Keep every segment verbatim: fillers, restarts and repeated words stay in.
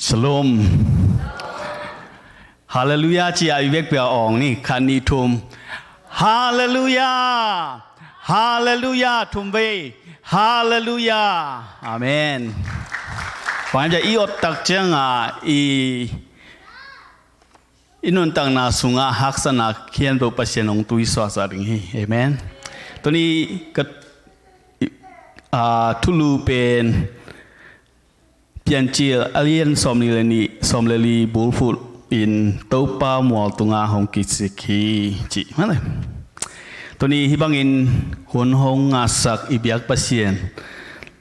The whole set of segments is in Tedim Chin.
Shalom. Halleluiah ci-a i vekpi-a awng ni, khat, nih, thum. Halleluiah. Halleluiah, thum vei. Halleluiah. Amen. Bang hiam cih leh i awt tak ciangin i i nuntakna sungah haksatna khempeuh Pasian hong tuisuahsak ding hi. Amen. Tuni ka, ah, thulu pen Piancil a lian sawmnih le nih, sawm le li bulphuh in Topa mual tungah hong kisik hi, ci. Mah le. Tuni hih bangin hun hong ngahsak i biak Pasian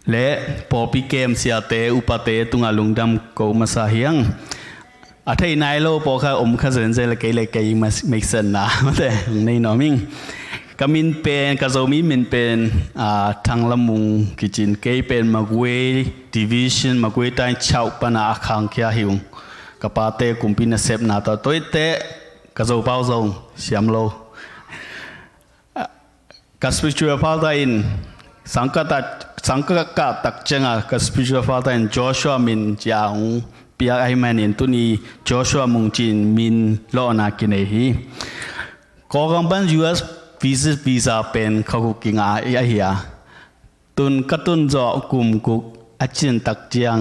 le pawlpi kem siate, upate tungah lungdam ko masa hi hang. A thei nai lo pawlkhat om kha zenzen le kei le kei mas-, meiksanna mate hong nei nuam ing. Ka min pen, ka Zomi min pen, ah, Thang Lam Mung kici in, kei pen Magway Division, Magway Taing Chau pan a khangkhia hi ung. Ka pate kumpi nasepna tawh, tua hi teh ka Zopau zong siam lo. Ka spiritual father in sangkah tak, sangkah kah tak ciangin ka spiritual father in Joshua Min ci-a hong piak ahih manin tuni Joshua Mung ci-in min lawhna kinei hi. Kawlgam pan U S visit visa pen kha guk kingah ahi a, tun ka tun zawh kum guk a cin tak ciang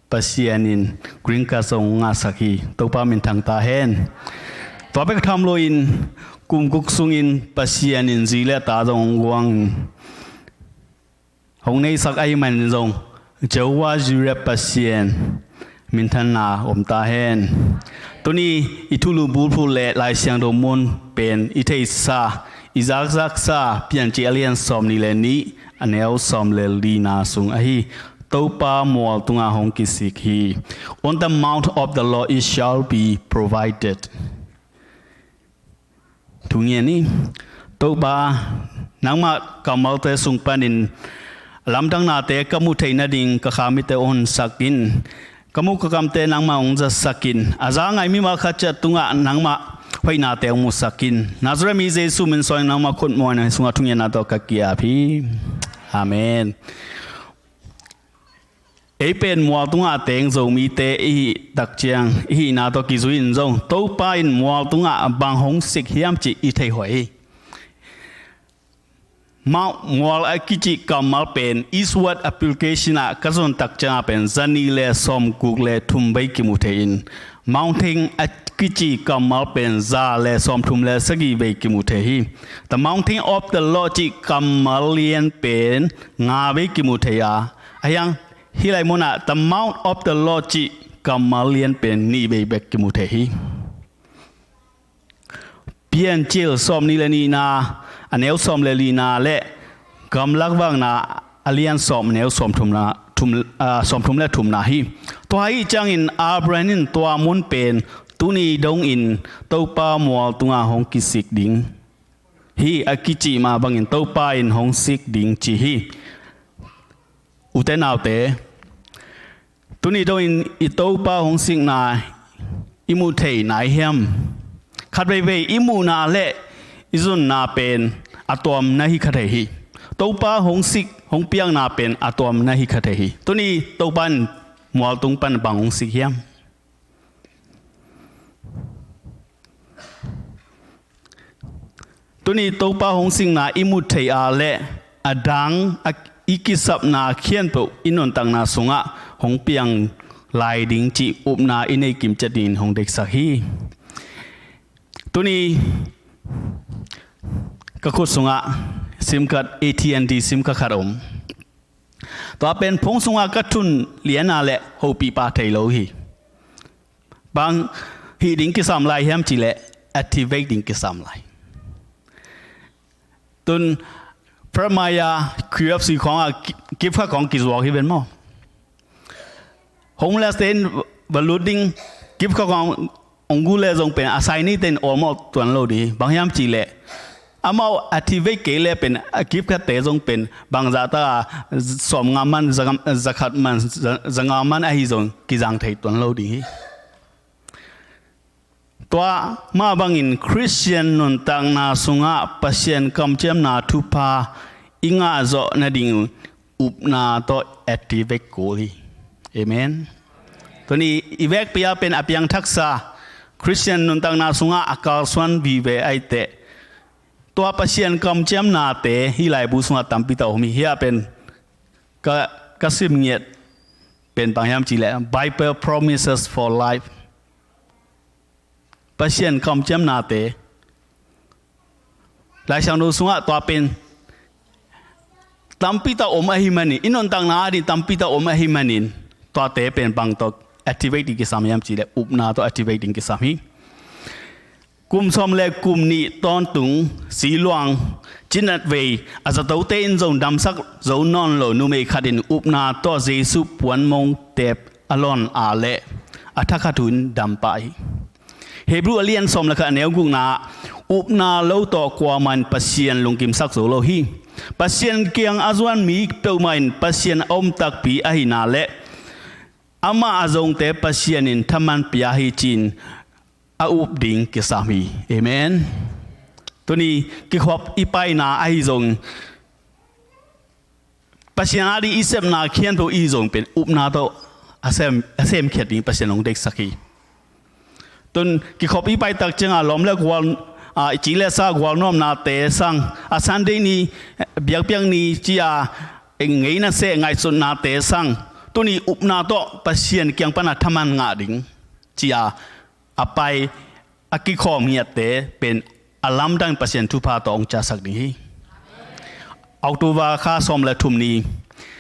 Pasian in green card zong ngahsak hi. Topa minthang ta hen. Tua bek tham loin kum guk sungin Pasian in zi le ta zong hong guang, hong neisak ahih manin zong Jehovah Jireh Pasian minthanna om ta hen. Tuni i thulu bulphuh le Lai Siangtho mun pen i theihsa, i zakzaksa Piancil a lian sawmnih le nih, a neu sawm le lina sung ahi. Topa mual tungah hong kisik hi. On the mount of the Lord it shall be provided. Thu ngen ni. Topa, nangmah kammalte sung panin lamdangnate ka muh theih nading ka kha mitte hong honsak in. Ka muh ka kamte nangmah hong zatsak in. A za ngai mimal khat ciat tungah nangmah hoihnate hong musak in. Nazareth mi Jesu min suangin nangmah khut muanna sungah thungetna tawh ka ki-ap hi. Amen. Ei pen mual tungah teng Zomite i hih tak ciang, i hihna tawh kizui in zong Topa in mual tungah bang hong sik hiam cih i thei huai hi. Mount, mual a kici kammal pen eastward application ah ka zon tak ciangah pen zanih le sawmguk le thum vei kimu thei in, mountain a kici kammal pen za le sawmthum le sagih vei kimu thei hi. The mountain of the Lord cih kammal lian pen nga vei kimu thei a, a hiang hih lai munah the mount of the Lord cih kammal lian pen nih vei bek kimu thei hi. Piancil sawmnih le nihna, a neu sawm le lina le gamlak vakna a lian sawm, a neu sawmthumna, thum, ah, sawmthum le thumna hi. Tua ahih ciangin Abraham in tua mun pen tuni dongin Topa mual tungah hong kisik ding hi, a kicih mah bangin Topa in hong sik ding ci hi. Ute naute, tuni dongin i Topa hong sikna i muh thei nai hiam? Khat veivei i muhna le i zonna pen a tuam na hi kha thei hi. Topa hong sik, hong piakna pen a tuam na hi kha thei hi. Tuni Topa in mual tung pan bang hong sik hiam? Tuni Topa hong sikna i muh thei a le a dang a i kisapna khempeuh i nuntakna sungah hong piang lai ding cih upna i nei kimciat dingin hong deihsak hi. Tuni ka khut sungah sim card, A T and T sim card khat om. Tua pen phone sungah ka thun lian a le hopih pah thei lo hi. Bang hih ding kisam lai hiam cih leh activate ding kisam lai. Tun Jeremiah Q F C khawngah ki-, gift card khawng kizuak hi ven maw? Homeless te in va lut ding, gift card khawng hong gu leh zong pen a sign-i te in awlmawh tuan lo ding hi. Bang hiam cih leh amau activate kei leh pen a gift card te zong pen bangzah ta a sawmnga man, za, za khat man, za, za nga man ahi zong kizang thei tuan lo ding hi. Tua mah bangin Khristian nuntakna sungah Pasian kamciamna thupha i ngah zawh nading upna tawh activate kul hi. Amen. Tuni i vekpi-a pen a piangthaksa Khristian nuntakna sungah a kalsuan vive aiteh, tua Pasian kamciamnate hih laibu sungah tampi tak om hi. Hih a pen ka, ka sim ngiat pen bang hiam cihleh Bible promises for life. Pasian kamciamnate Laisiangtho sungah tua pen tampi tak om ahi manin, i nuntakna ading tampi tak om ahi manin, tuate pen bang tawh activate ding kisam hiam cihleh upna tawh activate ding kisam hi. Kum sawm le kum nih tawntung siluang cinat vei a zatote in zong damsak zo nawn lo numei khat in upna tawh Jesu puanmong tep a lawn a leh a thakhat hun dam pah hi. Hebru a lian sawm le khat a neu gukna ah upna lo tawh kuamah in Pasian lungkimsak zo lo hi. Pasian kiang a zuan mi peuhmah in Pasian a om takpi ahina le amah a zongte Pasian in thaman pia hi ci-in a up ding kisam hi. Amen. Tuni kikhop i paina ahi zong Pasian ading i sepna khianto i zong pen upna tawh a sem, a semkhiat ding Pasian hong deihsak hi. Tun kikhop i paitak ciangah lawm le gual, a, i ci le sa gualnuamnate sang, a Sunday ni, biakpiak ni ci-a ngeina seh ngaihsutnate sang, tuni upna tawh Pasian kiang pana thaman ngah ding ci-a a pai a kikhawm ngiatte pen a lamdang Pasian thupha tawh hong ciahsak ding hi. October kha sawm le thum ni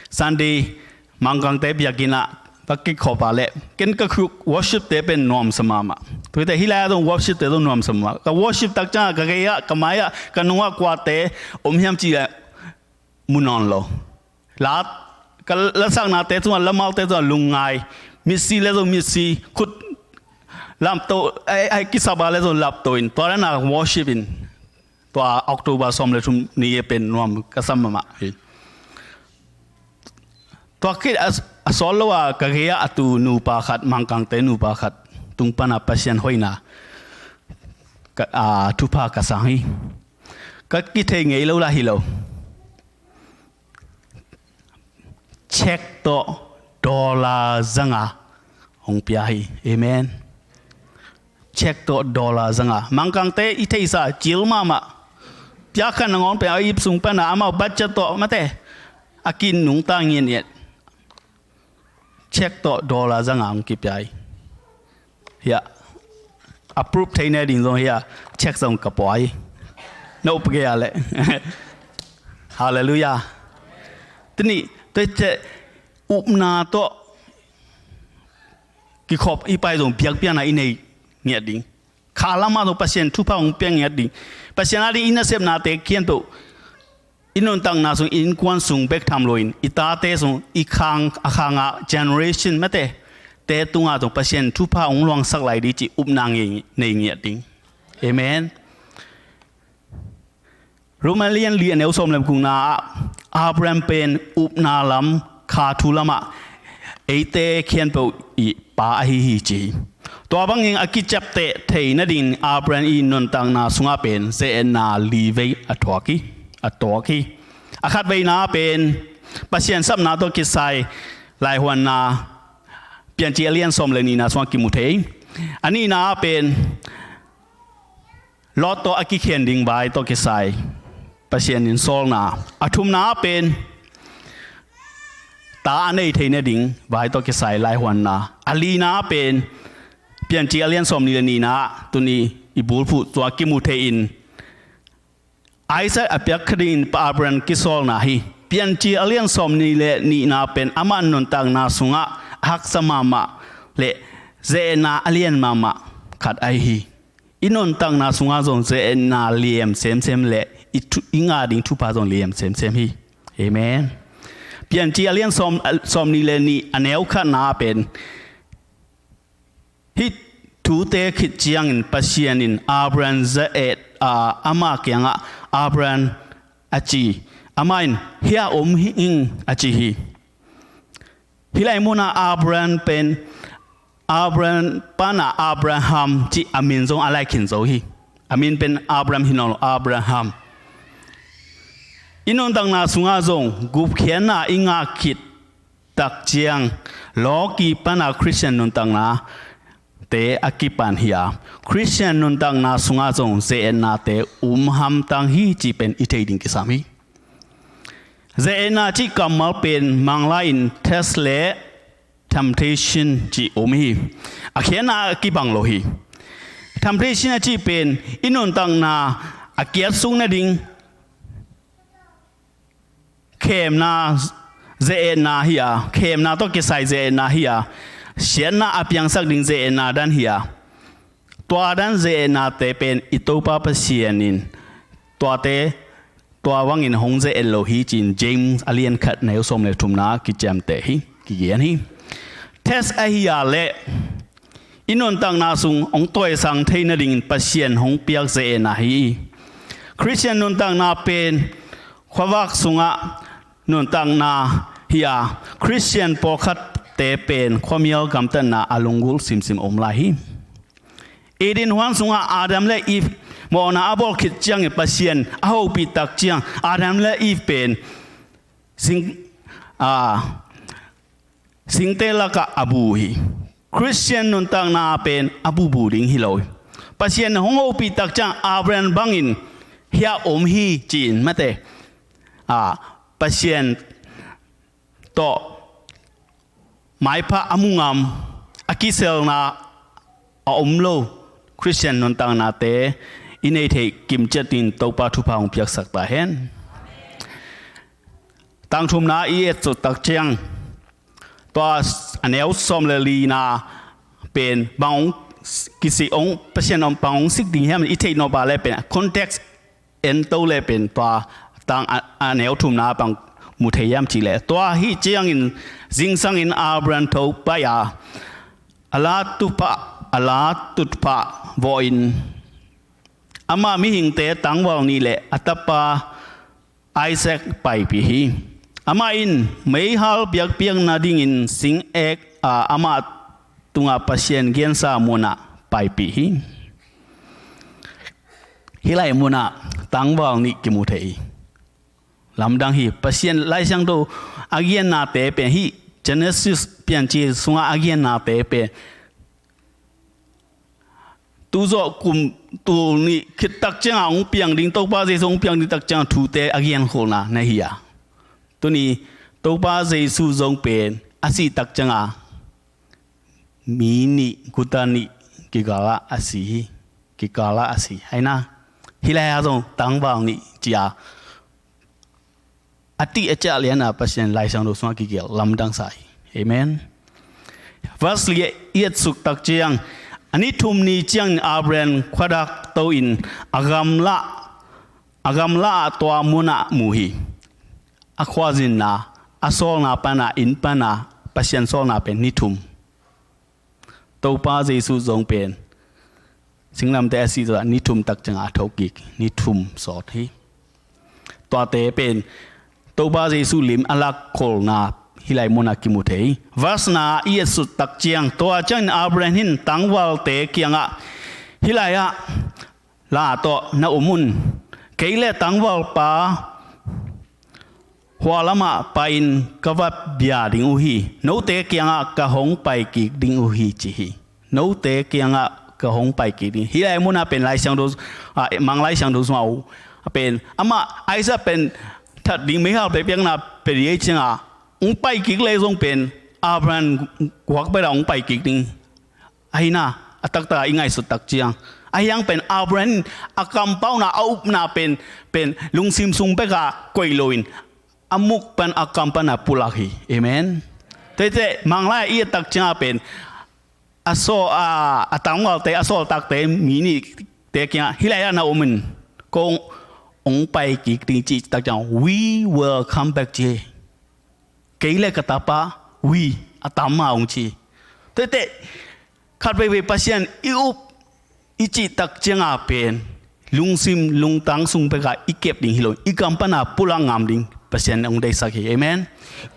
Sunday Mangkangte biakinn ah ka kikhop a leh ken ka khuk worship-te pen nuamsa mahmah. Tuite hih lai-ah zong worship-te zong nuamsa mahmah. Ka worship tak ciangah ka gei-ah, ka mai-ah, ka nungah kuate om hiam cihleh mu nawn lo. La, ka lasaknate tungah, lamalte tungah lungngai, mitsi le zong mitsi, khut lapto, ai, ai, kisap a le zong lapto in, tua lana worship in, tua October sawm le thum ni pen nuam ka sam mahmah hi. Tua khit a, a sawt lo a ka gei-ah a tu nupa khat, Mangkangte nupa khat tung pana Pasian hoihna ka, a, thupha ka sang hi. Ka kithei ngei lo lah hi lo. Cheque tawh dollar zanga hong pia hi. Amen. Cheque tawh dollar zanga. Mangkangte i theihsa cil mahmah. Piakkhat nangawn pen a ip sung pana amau budget tawh mate a kin nungta ngiatngiat. Cheque tawh dollar zanga hong kipia hi. Hiah approve theihna ding zong hiah cheque zong ka pua hi. Na up gei a leh. Halleluiah. Tuni tuite upna tawh kikhop i pai zong biakpiakna i nei ngiat ding. Kha lamah zong Pasian thupha hong pia ngiat ding. Pasian ading i nasepnate khianto i nuntakna sung, i innkuan sung bek tham loin i tate sung, i khang, a khanga generation mate te tungah zong Pasian thupha hong luangsak lai ding cih upna ngei, nei ngiat ding. Amen. Roma lian li a neu sawm le gukna ah Abraham pen upna lam kha thu lamah eite khianpeuh i pa ahi hi ci hi. Tua bangin a kiciapteh theih nadingin Abraham i nuntakna sungah pen ze-etna li vei a thuak hi, a tuak hi. A khatveina pen Pasian sapna tawh kisai laihuanna Piancil a lian sawm le nihna sungah kimu thei. A nihna pen Lot tawh a kikhen ding vai tawh kisai Pasian in sawlna. A thumna pen ta a nei thei nading vai tawh kisai laihuanna. A lina pen Piancil a lian sawm nih le nihna ah tuni i bulphuh tua kimu thei in Isaac a piak kha dingin pa Abraham kisawlna hi. Piancil a lian sawm nih le nihna pen amah nuntakna sungah a haksa mahmah le ze-etna a lian mahmah khat ahi hi. I nuntakna sungah zong ze-etna liam semsem le i thu, i ngah ding thupha zong liam semsem hi. Amen. Piancil a lian sawm, sawm nih le nih a neu khatna ah pen hih thute khit ciangin Pasian in Abraham za-et a, ama kiangah Abraham a ci. Amah in hiah om hi ing a ci hi. Hih lai munah Abraham pen Abraham pana Abraham cih a min zong a lai khin zo hi. A min pen Abraham hi nawn lo, Abraham. I nuntakna sungah zong gupkhiatna i ngah khit tak ciang lawki pana Khristian nuntakna te a kipan hi a, Khristian nuntakna sungah zong ze-etnate um hamtang hi cih pen i thei ding kisam hi. Ze-etna cih kammal pen Manglai in test le temptation cih om hi. A khiatna a kibang lo hi. Temptation a cih pen i nuntakna a kiatsuk nading khemna ze-etna hi a, khemna tawh kisai ze-etna hi a, siatna a piangsak ding ze-etna dan hi a, tua dan ze-etnate pen i Topa Pasian in tuate tua bangin hong ze-et lo hi ci-in James a lian khat neu sawm le thumna kiciamteh hi, kigen hi. Test ahi a leh i nuntakna sung hong tawisang thei nadingin Pasian hong piak ze-etna hi. Khristian nuntakna pen khuavak sungah nuntakna hi a, Khristian pawlkhatte pen khuamial gamtatna a lunggulh simsim om lai hi. Eden huan sungah Adam le Eve mawhna a bawl khit ciangin Pasian a hopih tak ciang Adam le Eve pen sing, a, singte lakah a bu hi. Khristian nuntakna pen a bubu ding hi lo hi. Pasian hong hopih tak ciang Abraham bangin hia om hi ci-in mate, a, Pasian tawh maipha a mu ngam, a kiselna a om lo Khristian nuntaknate i nei theih kimciat in Topa thupha hong piaksak ta hen. Tangthumna i etsut tak ciang tua a neu sawm le lina pen bang hong kisik hong Pasian hong bang hong sik ding hiam i theih nop a le pen context en to le pen tua tang a, a neu thumna bang mu thei hiam cih leh tua hi ciangin zingsangin Abraham tho pai a, a la tutphah, a la tutphah vawhin ama mihingte tangval nih le a tapa Isaac paipih hi. Amah in meihal biakpiakna dingin sing ek a amah tungah Pasian gensa munah paipih hi. Hih lai munah tangval nih kimu thei hi. Lamdang hi. Pasian Lai Siangtho a gennate pen hih Genesis Piancil sungah a gennate pen tuzawh kum tul nih khit tak ciangah hong piang ding, Topa Jesu hong piang ding tak ciangah thute a genkholna na hi a. Tuni Topa Jesu zong pen a sih tak ciangah mi nih, guta nih kikalah a si hi. Kikalah a si. Aina hih lai-ah zong tangval nih ci-a a tih a ciah lianah Pasian Lai Siangtho sungah kigelh lamdang sa hi. Amen. Verse li i etsuk tak ciang a ni thum ni ciangin Abraham khuadak to-in a gamlah, a gamlah ah tua munah mu hi. A khuazinna, a sawlna pana, inn pana Pasian sawlna pen ni thum. Topa Jesu zong pen singlamteh a sih zawh ni thum tak ciangah a thokik, ni thum sawt hi. Tuate pen Topa Jesu lim a lakkholna hih lai munah kimu thei hi. Verse na i etsut tak ciang tua ciangin Abraham in tangvalte kiangah hih lai-ah la tawh na um un. Kei le tangvalpa hua lamah pai-in ka va bia ding uh hi. Note kiangah ka hong pai kik ding uh hi ci hi. Note kiangah ka hong pai kik ding. Hih lai munah pen Lai Siangtho, ah, Mang Lai Siangtho sungah uh a pen amah Isaac pen that ding meihal biakpiakna pia ding ei ciangah hong pai kik leh zong pen Abraham guak bek a hong pai kik ding. Ahina a taktak a i ngaihsut tak ciang ahiang pen Abraham a kampauna a upna pen, pen lungsim sung bek a koih loin a muk pan a kam pana pulak hi. Amen. Teitei Mang Lai i et tak ciang a pen a saw a, a tangvalte a sawltakte mi nihte kiangah hih lai-ah na om in kong hong pai kik ding cih tak ciang we will come back ci hi. Kei le ka tapa, we, a tam ma hong ci. Teitei khat veivei Pasian i up i cih tak cianga pen lungsim lungtang sung bek a i kep ding hi lo, i kam pana pulak ngam ding Pasian hong deihsak hi. Amen.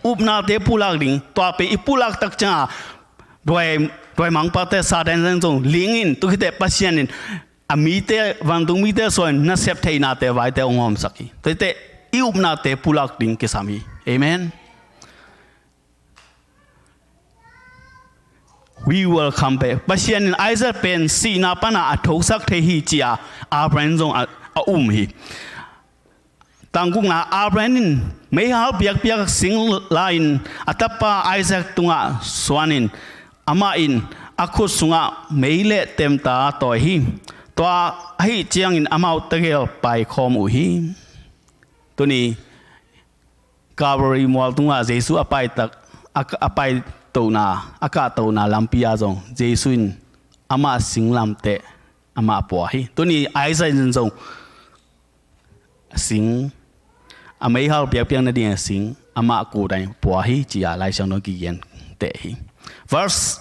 Upnate pulak ding, tua pen i pulak tak cianga duai, duai mangpate Satan zong ling in, tu khite Pasian in a mite, vantung mite suan nasep theihnate vaite hong hawmsak hi. Teitei i upnate pulak ding kisam hi. Amen. We will come back. Pasian in Isaac pen sihna pana a thosak thei hi ci-a Abraham zong a, a um hi. Tangkukna, Abraham in meihal biakpiak sing la-in a tapa Isaac tungah suanin amah in a khut sungah mei le temta tawi hi. Tua ahih ciangin amau tegel paikhawm uh hi. Tuni Calvary mual tungah Jesu a paitak a, a paitona a kahtona lampi ah zong Jesu in amah singlamteh amah pua hi. Tuni Isaac in zong sing a meihal biakpiak nading a sing amah kudai pua hi ci-a Lai Siangtho kigen teh hi. Verse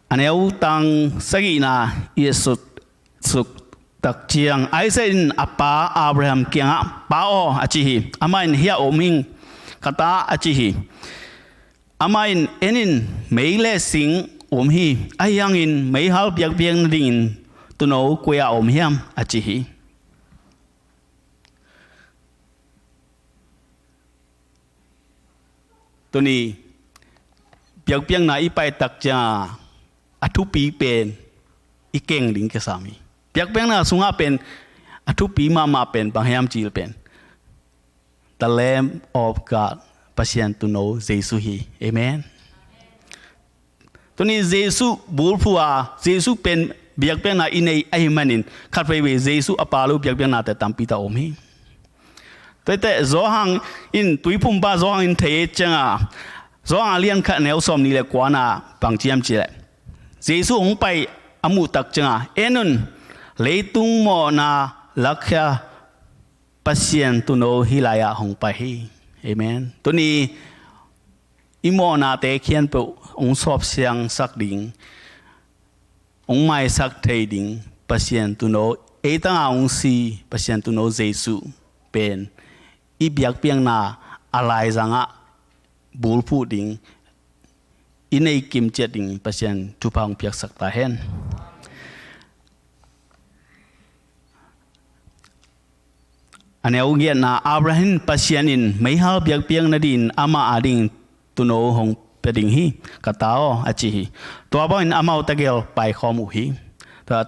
a neu tang sagihna i suk, suk tak ciang Isaac in a pa Abraham kiangah, "Pa aw," a ci hi. Amah in, "Hiah om ing, ka ta," a ci hi. Amah in, "En in, mei le sing om hi. Ahi hangin meihal biakpiak nadingin tuuno koi-ah om hiam?" a ci hi. Tuni biakpiakna i paitak cianga a thupi pen i keng ding kisam hi. Biakpiakna sungah pen a thupi mahmah pen bang hiam cih leh pen the Lamb of God, Pasian tuuno Jesu hi. Amen. Tuni Jesu bulphuh a, Jesu pen biakpiakna i nei ahih manin khatveivei Jesu a pa lo biakpiaknate tampi tak om hi. Tuate Johan in, Tuiphumpa Johan in thei cianga, Johan a lian khat neu sawmnih le kuana bang ci hiam cih leh, Jesu hong pai a muh tak cianga, "En un, leitung mawhna lakhia Pasian tuuno hih lai-ah hong pai hi." Amen. Tuni i mawhnate khempeuh hong sawpsiangsak ding, hong maisak thei ding Pasian tuuno, ei tanga hong si Pasian tuuno Jesu pen i biakpiakna a laizangah bulphuh ding, i nei kimciat ding Pasian thupha hong piaksak ta hen. A neu giatna, Abraham in Pasian in meihal biakpiak nadingin amah adingin tuuno hong pia ding hi, ka ta aw, a ci hi. Tua bangin amau tegel paikhawm uh hi. Tua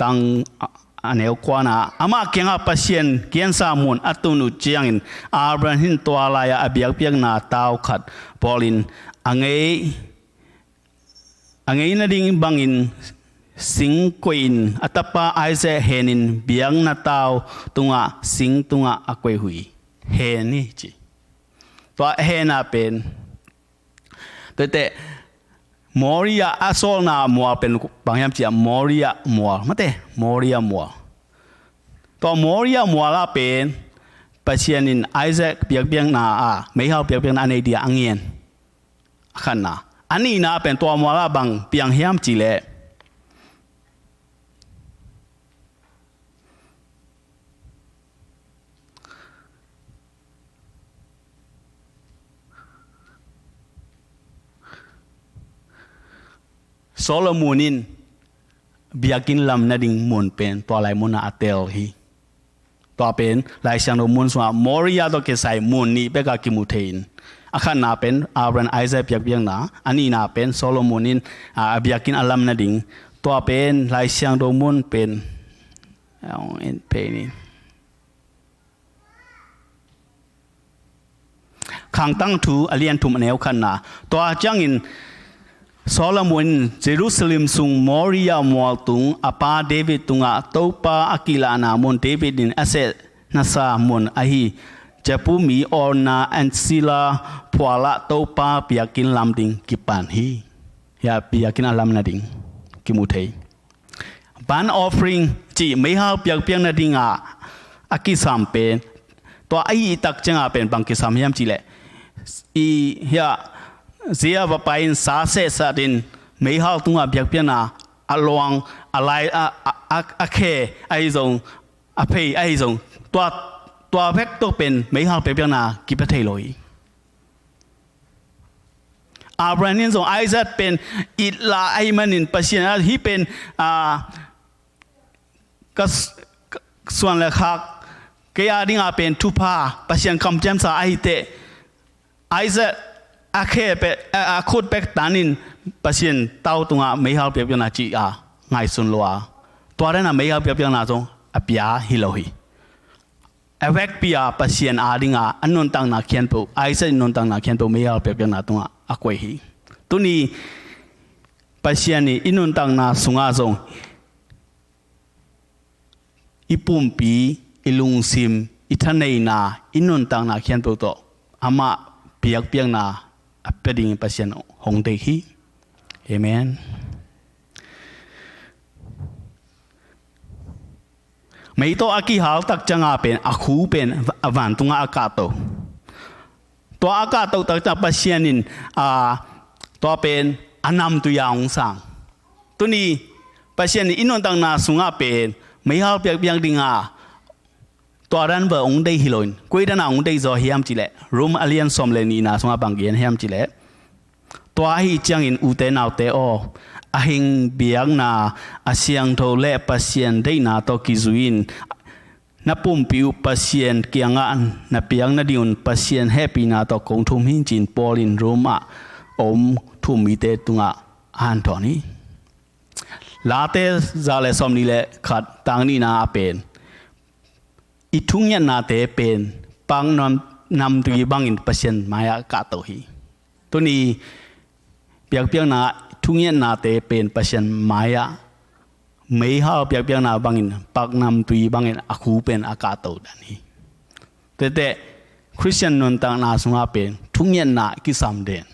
tang a, a neu kuana, amah kiangah Pasian gensa mun a tun uh ciangin Abraham in tua lai-ah a biakpiakna tau khat bawlin a ngei a ngei nading bangin sing koihin a tapa Isaac henin biakna tau tungah sing tungah a koih uh hi. Hen hi ci. Tua a hena pen tuate Moriah a sawlna mual pen bang hiam cih leh Moriah mual. Mate, Moriah mual. Tua Moriah mual ah pen Pasian in Isaac biakpiakna ah, meihal biakpiakna a nei dia a ngen. A khatna. A nihna pen tua mual ah bang piang hiam cih leh Solomon in biakinn lam nading mun pen tua lai munah a tel hi. Tua pen Lai Siangtho mun sungah Moriah tawh kisai mun nih bekah kimu thei in, a khatna pen Abraham Isaac biakpiakna, a nihna pen Solomon in a, a biakinn a lam nading. Tua pen Lai Siangtho mun pen a hong en phei ni. Khangtang Thu a lian thum a neu khatna. Tua ciangin Solomon in Jerusalem sung Moriah mual tung a pa David tungah Topa a kihlahna mun, David in a seh nasa mun ahi Jebus mi Ornan Asherah phualah Topa biakinn lam ding kipan hi. Hiah biakinn a lam nading kimu thei. Burnt offering cih meihal biakpiak nadingah a kisam pen, tua a hih tak ciangah pen bang kisam hiam cih leh, i hiah zia va pai in sa sehsat in meihal tungah biakpiakna a luang, a lai, a, a, a, a khe ahi zong, a phei ahi zong, tua, tua bek tawh pen meihal biakpiakna kipia thei lo hi. Abraham in zong Isaac pen it la ahih manin Pasian ah hih pen, ah, ka s-, ka suan le khak, kei a dingah pen thupha, Pasian kamciamsa ahi teh, Isaac a khe pek, a, a khut pek tanin Pasian tau tungah meihal piakpiakna ci a ngaihsun lo a, tua dana meihal piakpiakna zong a pia hi lo hi. A vekpi a Pasian adinga a nuntakna khempeuh, Isaac i nuntakna khempeuh meihal piakpiakna tungah a koih hi. Tuni Pasian i i nuntakna sungah zong i pumpi, i lungsim, i thaneina, i nuntakna khempeuh tawh amah piakpiakna a pia ding Pasian hong deih hi. Amen. Mei tawh a kihal tak cianga pen a khu pen a vantungah a kahto. Tua a kahto tak ciang Pasian in, a, tua pen a namtui a hong sang. Tuni Pasian in i nuntakna sungah pen meihal piakpiak dinga tua dan va hong deih hi loin, koi dana hong deih zaw hiam cileh, Rom a lian sawm le nihna sungah bang gen hiam cileh, tua ahi ciangin ute naute aw, a hing biakna a siangtho le Pasian deihna tawh kizui-in na pumpi uh Pasian kiangah na piak nadingun Pasian hehpihna tawh kong thum hi, ci-in Paul in Rom ah a om thu-um mite tungah a hanthawn hi. Late za le sawmnih le khat, tang nihna ah pen i thungetnate pen pak nam, namtui bangin Pasian mai-ah kahto hi. Tuni piakpiakna, thungetnate pen Pasian mai-ah meihal piakpiakna bangin, pak namtui bangin a khu pen a kahto dan hi. Tete Khristian nuntakna sungah pen thungetna kisam den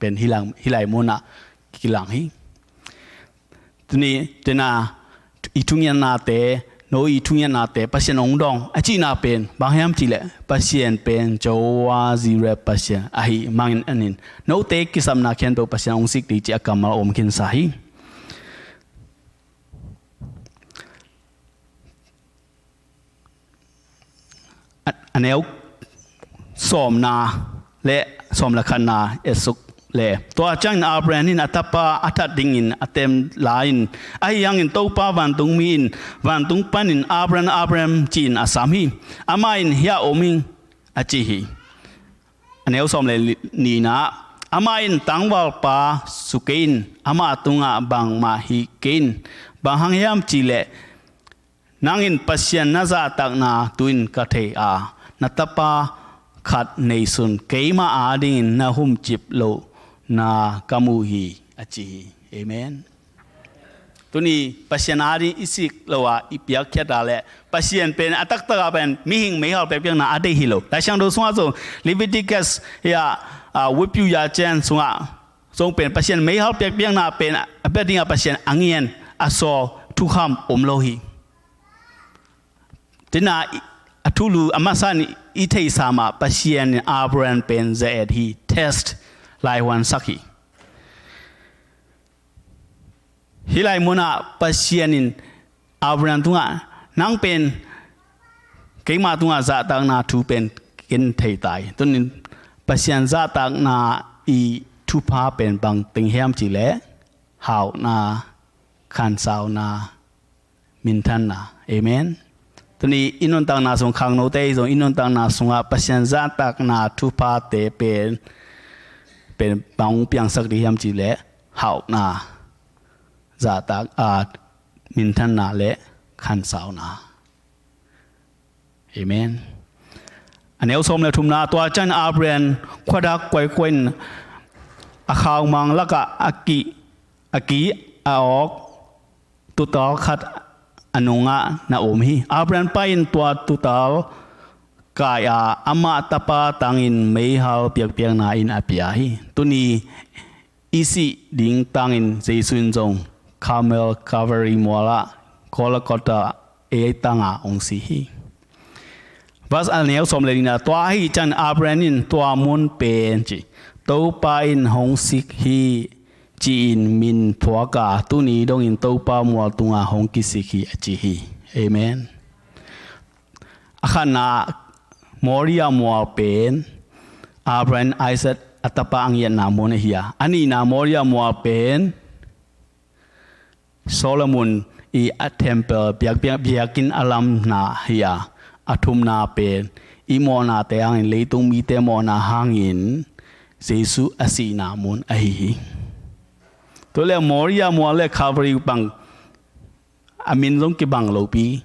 pen hih lai, hih lai munah kilang hi. Tuni tena i thungetnate, no i thungetnate Pasian hong dawng a cihna pen bang hiam cileh, Pasian pen Jehovah Jireh Pasian ahih manin, note kisapna khempeuh Pasian hong sik ding ci a kammal om khinsa hi. A, a neu sawmna le sawm le khatna etsuk le, tua ciangin Abraham in a tapa a that dingin a tem lai-in, ahi hangin Topa vantungmi in vantung panin, "Abraham, Abraham," ci-in a sam hi. Amah in, "Hiah om ing," a ci hi. A neu sawm le nihna, amah in, "Tangvalpa su kei in, amah tungah bangmah hih kei in. Bang hang hiam cihleh, nang in Pasian na zahtakna tu-in ka thei a, na tapa khat neisun keimah adingin na humcip lohna ka mu hi," a ci hi. Amen. Tuni Pasian ading i sik lo a, i piakkhiat a leh, Pasian pen a taktak a pen mihing meihal piakpiakna a deih hi lo. Laisiangtho sungah zong Leviticus hia, a, Veipi Yacian sungah zong pen Pasian meihal piakpiakna pen a bia dingah Pasian a ngian a sawl thukham om lo hi. Tena i, a thulu a masa in i theihsa mah, Pasian in Abraham pen za-et hi, test, laihuansak hi. Hih lai munah Pasian in Abraham tungah, "Nang pen keimah tungah zahtakna thu pen ken thei ta hi. Tunin Pasian zahtakna i thupha pen bang teng hiam cihleh, hauhna, khansauna, minthanna." Amen. Tuni i nuntakna sung khangnote zong i nuntakna sungah Pasian zahtakna thuphate pen, pen bang hong piangsak ding hiam cihleh, hauhna, zahtak, a, minthanna le khansauna. Amen. A neu sawm le thumna, tua ciangin Abraham khuadak kuaikuai in a khaumang lakah a ki, a ki a awk tuutal khat a nungah na om hi. Abraham pa in tua tuutal kai a, amah tapa tangin meihal piakpiakna in a pia hi. Tuni i sih ding tangin Jesu in zong Carmel, Calvary mualah, Golgotha ei tanga hong si hi. Verse a neu sawm le nihna, tua ahi ciangin Abraham in tua mun pen ci, "Topa in hong sik hi," ci-in min phuak a, tuni dongin Topa mual tungah hong kisik hi, a ci hi. Amen. A khatna, Moriah mual pen Abraham, Isaac a tapa a ngiatna mun ahi a, a nihna, Moriah mual pen Solomon i a temple biak, biak, biakinn a lamna hi a, a thumna pen i mawhnate hangin, leitung mite mawhna hangin Jesu a sihna mun ahi hi. Tua leh Moria mual leh Calvary bang a min zong kibang lopi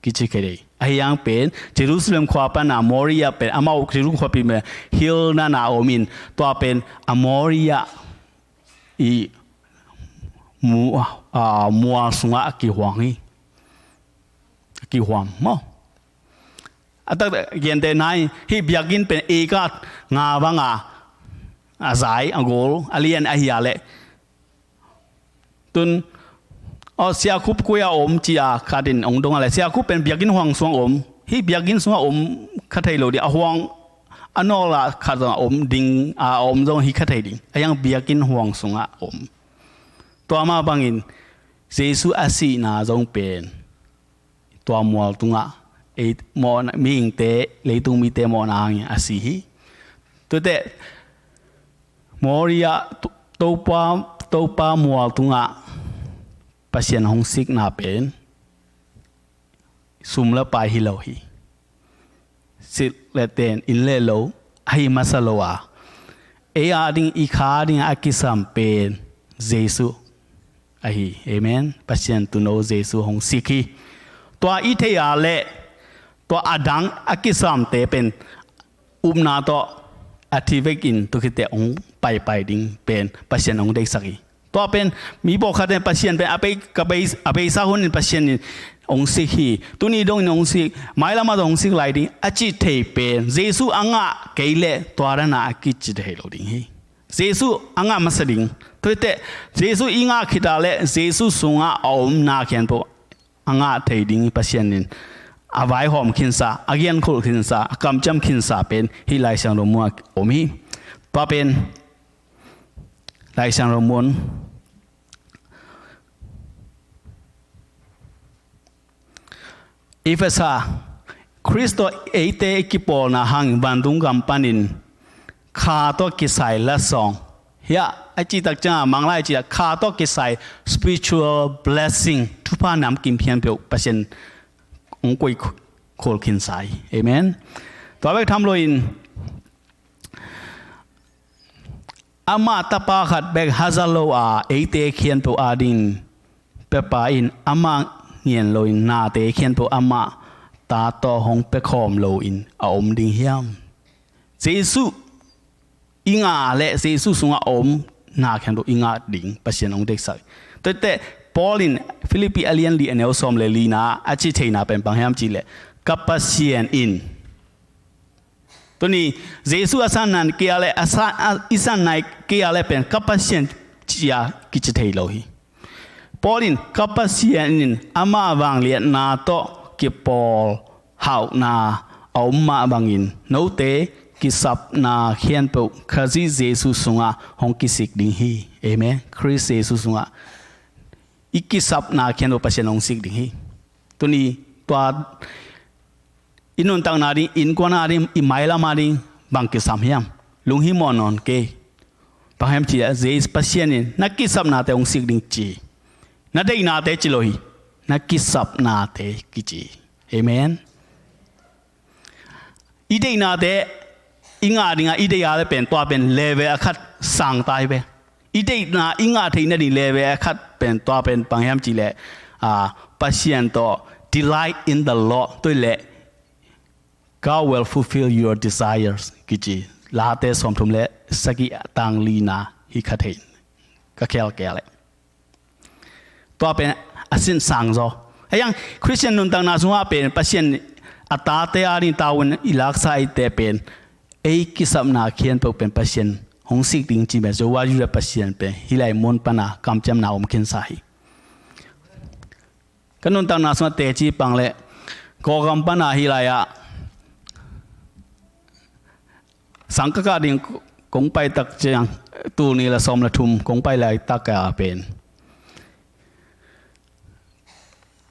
kici kei dei. Ahi hang pen Jerusalem khua pana Moria pen amau Jerusalem khuapi mah hill nana om in tua pen a Moria i mu-, a, mual sungah a kihuam hi. A kihuam maw? A tak gente nai hih biakinn pen eka nga banga a zai a gol a lian ahi a leh tun, aw, Sia Khup koi a om ci-a khat in ong dong a leh Sia Khup pen biakinn huang sungah om, hih biakinn sungah om kha thei lo ding, a huang a nawlah khat zong a om ding, a om zong hi kha thei ding, ahi hang biakinn huang sungah om. Tua mah bangin Jesu a sihna zong pen tua mual tungah ei mawhna, mihingte, leitung mite mawhna hangin a si hi. Tuate Moria To-, Topa, Topa mual tungah Pasian hong sikna pen sum le pai hi lo hi. Silh le ten, inn le lo ahi masa lo a, ei a ding, i kha ding a kisam pen Jesu ahi. Amen. Pasian tuuno Jesu hong sik hi. Tua i theih a leh tua a dang a kisamte pen upna tawh a thi vekin tua khit teh hong paipai ding pen Pasian hong deihsak hi. Tua pen mi pawlkhat in Pasian pen a bei, ka bei, a beisa hunin Pasian in hong sik hi. Tuni dongin hong sik, mailam ah hong sik lai ding a cih thei pen Jesu a ngah kei leh tua dana a kici thei lo ding hi. Jesu a ngah masa ding. Tua hi teh Jesu i ngah khit a leh Jesu sungah a omna khempeuh a ngah thei ding Pasian in a vaihawm khinsa, a genkhol khinsa, a kamciam khinsa pen hih Lai Siangtho mun ah om hi. Tua pen Lai Siangtho mun Efesa, Khrist tawh eite i kipawlna hang vantung gam panin kha tawh kisai latsawng. Hiah a cihtak ciangah Manglai cih a kha tawh kisai spiritual blessing, thupha namkim khempeuh Pasian hong koih khol khinsa hi. Amen. Tua bek tham loin amah tapa khat bek hazat lo a eite khempeuh adingin Pepa in amah ngen loin nate khempeuh amah ta tawh hong pia khawm loin a om ding hiam? Jesu i ngah leh Jesu sungah a om na khempeuh i ngah ding Pasian hong deihsak. Tua hi teh Paul in Philippi a lian li a neu sawm le lina a cih theihna pen bang hiam cih leh ka Pasian in Tuni, Jesu a sanna kei a leh, a sa-, a, i sanna kei a leh pen ka Pasian ci-a kici thei lo hi. Paul in ka Pasian in ama vangliatna tawh kipawl hauhna a om mah bangin note kisapna khempeuh Khazih Jesu sungah hong kisik ding hi. Amen. Khrist Jesu sungah i kisapna khempeuh Pasian hong sik ding hi. Tuni, tua i nuntakna ding, innkuan a ding, i mailam a ding bang kisam hiam? Lunghimawh nawn kei. Bang hiam cih leh Jesu Pasian in na kisapnate hong sik ding ci. Na deihnate ci lo hi. Na kisapnate kici. Amen. I deihnate i ngah dingah i deih a leh pen tua pen level a khat sang ta hi ve. I deihna i ngah theih nading level a khat pen tua pen bang hiam cih leh, ah, Pasian tawh delight in the Lord. Tua hi leh God will fulfill your desires kici. Late sawmthum le sagih a tang lina hi kha thei. Ka khel kei a leh. Tua pen a sin sang zaw. Ahi hang Khristian nuntakna sungah pen Pasian a tate a ding tavuan i laksa i te pen ei kisapna khempeuh pen Pasian hong sik ding ci pen Jehovah Jireh Pasian pen hih lai mun pana kamciamna om khinsa hi. Ka nuntakna sungah teci pang leh Kawlgam pana hih lai-ah sangkaka ding kong pai tak ciang, tul nih le sawm le thum kong pai laitak a pen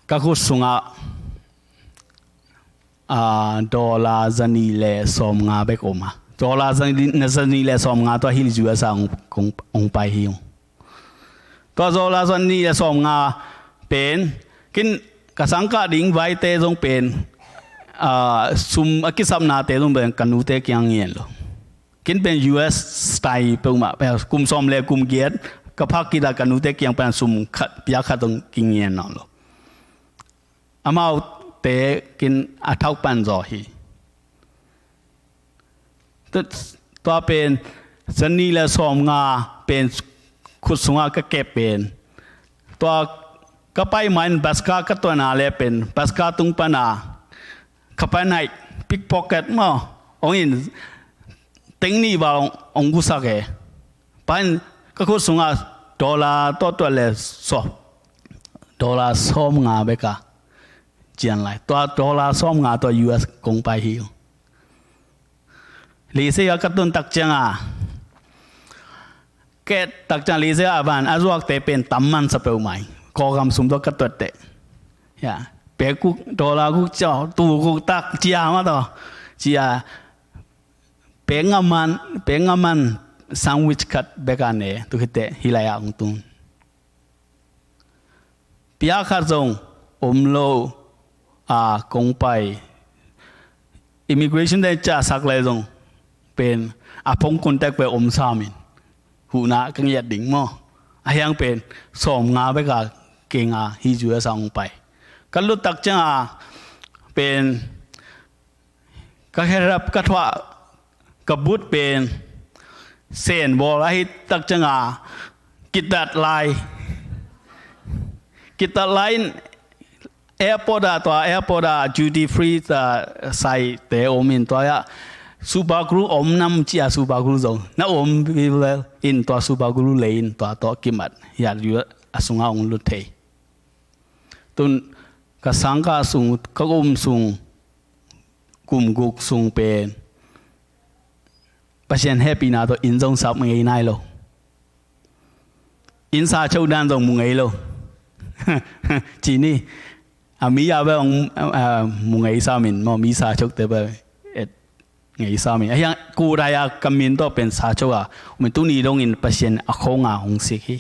ka khut sungah, ah, dollar zanih le sawmnga bek om a. Dollar zanih, zanih le sawmnga tua hih U S A hong, hong, hong pai hi ung. Tua dollar zanih le sawmnga pen, ken ka sangkah ding vaite zong pen, ah, sum a kisapnate zong pen ka nute kiang ngen lo. Ken pen U S style peuhmah, kum sawm le kum giat ka phak kik a, ka nute kiang pan sum khat, pia khat zong kingen nawn lo. Amaute ken a thau pan zaw hi. Tua pen zani le sawmnga pen khut sungah ka kep pen, tua ka pai ma in bus ka, ka tuan a le pen bus ka tung pan a, ka pai nai pickpocket maw, ong in teng nih val ong, ong gusak e. Pai in ka khut sungah dollar tawh tuat le sawm, dollar sawmnga bek a cian lai. Tua dollar sawmnga tua U S kong pai hi uh. Leisei a ka tun tak ciang a, ka et tak ciang leisei a van a zuakte pen tam man sa peuhmah hi. Kawlgam sum tawh ka tuat teh, ya, pek guk, dollar guk, tua tul guk tak cia mah tawh cia. Pek ngam man, pek ngam man sandwich khat bek a ne, tu khit teh hih lai ah ong tun. Pia khat zong om lo a kong pai. Immigration te ciahsak le zong pen a phone contact pen om sam in, huhna ka ngiat ding maw. A hiang pen sawmnga bek a keng a, hih U S a ong pai. Ka lut tak ciang a pen ka kherap ka thuah, ka but pen sen bawl ahi tak ciang a kitat lai. Kitat lai in airport ah, tua airport ah duty free, tua saite om in, tua ah Super Glue om nam ci a, Super Glue zong na om vive in, tua Super Glue lei in tua tawh kimat. Hiah U S a sungah ong lut thei. Tun ka sangkah sung, ka kum sung, kum guk sung pen Pasian hehpihna tawh inn zong sap ngei nai lo. Inn sa cho dan zong mu ngei lo. Ci ni, a mi a bel ong, a, mu ngei sam in maw, mi sa cho te bel et ngei sam in. A hiang kudai a ka min tawh pen sa cho a, um in tuni dongin Pasian a khong a hong sik hi.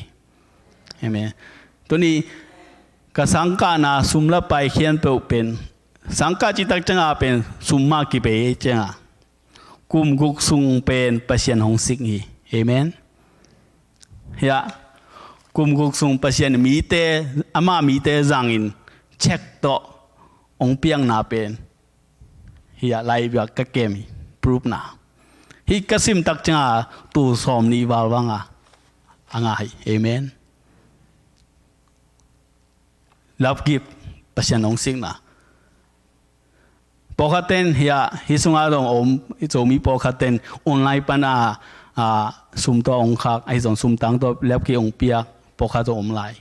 Amen. Tuni ka sangkahna sum la pai khian peuh pen, sangkah cih tak ciang a pen sum mah kibei ciang a, kum guk sung pen Pasian hong sik hi. Amen. Hiah kum guk sung Pasian mite, amah mite zangin check tawh ong piakna pen hiah lai biak ka kem hi, proof na. Hih ka sim tak ciang a tul sawm nih val vang a, a ngah hi. Amen. Love gift, Pasian hong sikna. Pawlkhat ten hiah, hih sungah dong om, Zomi pawlkhat ten online pan a, a, sum tawh ong khak, ahi zong sum tang tawh love gift ong piak pawlkhat zong om lai.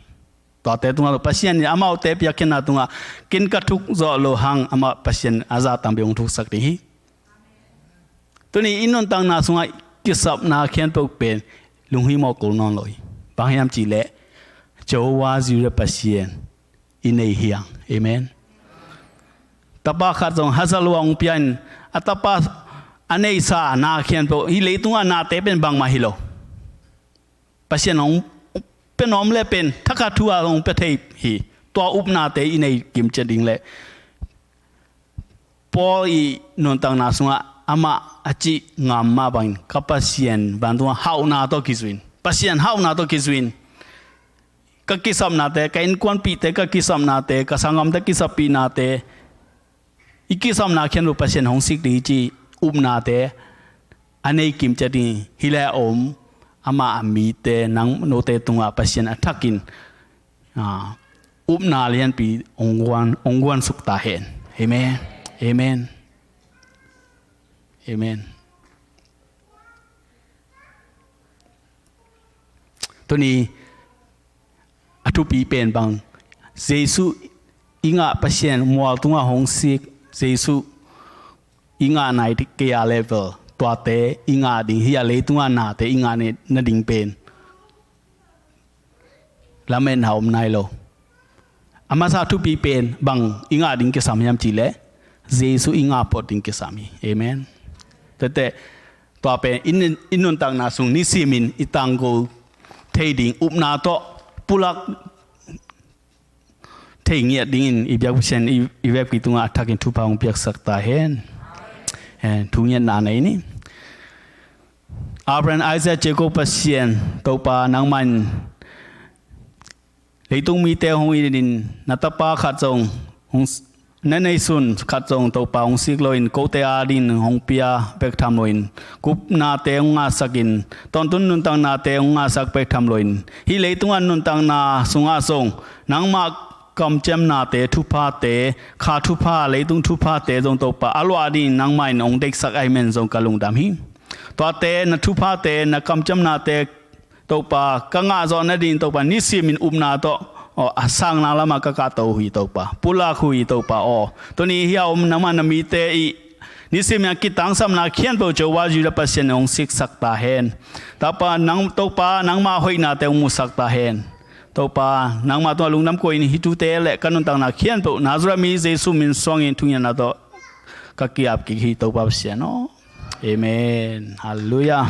Tuate tungah Pasian in amaute piakkhiatna tungah ken ka thuk zawh loh hang, amah Pasian a zah tangpi hong thuksak ding hi. Tuni i nuntakna sungah kisapna khempeuh pen lunghimawh kul nawn lo hi. Bang hiam cihleh Jehovah Jireh Pasian i nei hi hang. Amen. Tapa khat zong hazat lua hong pia in, a tapa a neihsa na khempeuh, hih leitungah nate pen bangmah hi lo. Pasian hong pia nuam le pen thakhat thu a hong pia thei hi. Tua upnate i nei kimciat ding le Paul i nuntakna sungah amah a cih ngam mah bangin, ka Pasian vantungah hauhna tawh kizui in, Pasian hauhna tawh kizui in, ka kisapnate, ka innkuanpihte ka kisapnate, ka sanggamte kisappihnate, i kisapna khempeuh Pasian hong sik ding hi ci upnate a nei kimciat ding hi. Hih lai a om amah a mite, nang note tungah Pasian a thakin, a, upna lianpi ong guan, ong guan suk ta hen. Amen. Amen. Amen. Tuni a thupi pen bang, Jesuh i ngah, Pasian mual tungah hong sik Jesuh i ngah nai kei a level, tuate i ngah ding hi a, leitungah nate i ngah nading pen lametna om nai lo. A masa thupi pen bang i ngah ding kisam hiam cihleh Jesuh i ngah phot ding kisam hi. Amen. Tete tua pen i nun, i nuntakna sung nisimin i tangko thei ding upna tawh pulak thei ngiat dingin i biak Pasian i, i vepki tungah a thakin thupha hong piaksak ta hen. Hen, thu ngiatna nei ni. Abraham, Isaac, Jacob Pasian Topa, nangmah in leitung mite hong it in, na tapa khat zong hong s-, na neihsun khat zong Topa hong sik loin, kote adingin hong pia bek tham loin, gupnate hong ngahsak in, tawntung nuntaknate hong ngahsak bek tham loin, hih leitung a nuntakna sungah zong nangmah kamciamnate, thuphate, kha thupha, leitung thuphate zong Topa a luah dingin nangmah in hong deihsak ahih manin zong ka lungdam hi. Tuate, na thuphate, na kamciamnate Topa, ka ngah zawh nading Topa, nisimin upna tawh, aw, a sangna lamah ka kahto uh hi Topa, pulak uh hi Topa aw. Tuni hih a om nangmah na mite i nisimin a kitangsapna khempeuh Jehovah Jireh Pasian in hong siksak ta hen. Topa, nang, Topa, nangmah hoihnate hong musak ta hen. Topa, nangmah tungah lungdam ko-in hih thute le ka nuntakna khempeuh Nazareth mi Jesu min suangin thungetna tawh ka ki-ap kik hi Topa Pasian aw. Amen. Halleluiah.